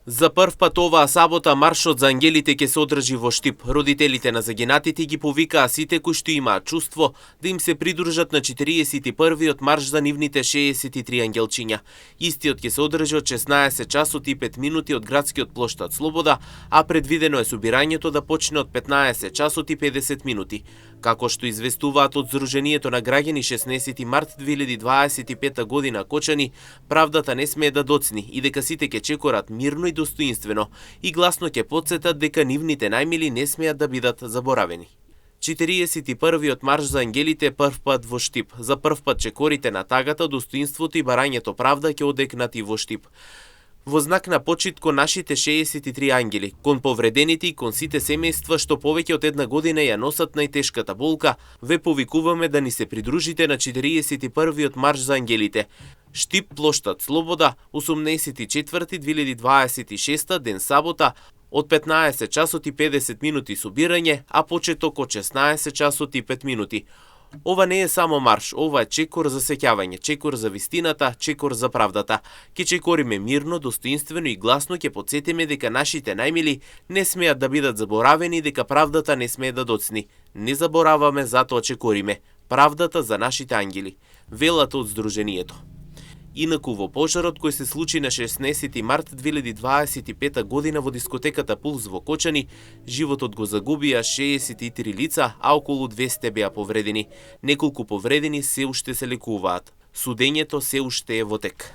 За прв пат оваа сабота маршот за ангелите ќе се одржи во Штип. Родителите на загинатите ги повикаа сите кои што имаат чувство да им се придружат на 41-виот марш за нивните 63 ангелчиња. Истиот ќе се одржи од 16 часот и 5 минути од градскиот плоштад Слобода, а предвидено е собирањето да почне од 15 часот и 50 минути. Како што известуваат од Сдруженијето на граѓани 16 март 2025 година Кочани, правдата не смее да доцни и дека сите ќе чекорат мирно и достоинствено и гласно ќе потсетат дека нивните најмили не смеат да бидат заборавени. 41-виот марш за ангелите прв пат во Штип. За прв пат чекорите на тагата, достоинството и барањето правда ќе одекнат и во Штип. Во знак на почит кон нашите 63 ангели, кон повредените и кон сите семејства што повеќе од една година ја носат најтешката болка, ве повикуваме да ни се придружите на 41-виот марш за ангелите. Штип, плоштад Слобода, 18.4.2026 ден сабота, од 15 часот и 50 минути собирање, а почеток од 16 часот и 5 минути. Ова не е само марш, ова е чекор за сеќавање, чекор за вистината, чекор за правдата. Ке чекориме мирно, достоинствено и гласно, ке потсетиме дека нашите најмили не смеат да бидат заборавени, дека правдата не смее да доцни. Не забораваме, затоа чекориме. Правдата за нашите ангели. Велат од Сдруженијето. Инаку во пожарот кој се случи на 16 март 2025 година во дискотеката Пулс во Кочани, животот го загубија 63 лица, а околу 200 беа повредени. Неколку повредени се уште се лекуваат. Судењето се уште е во тек.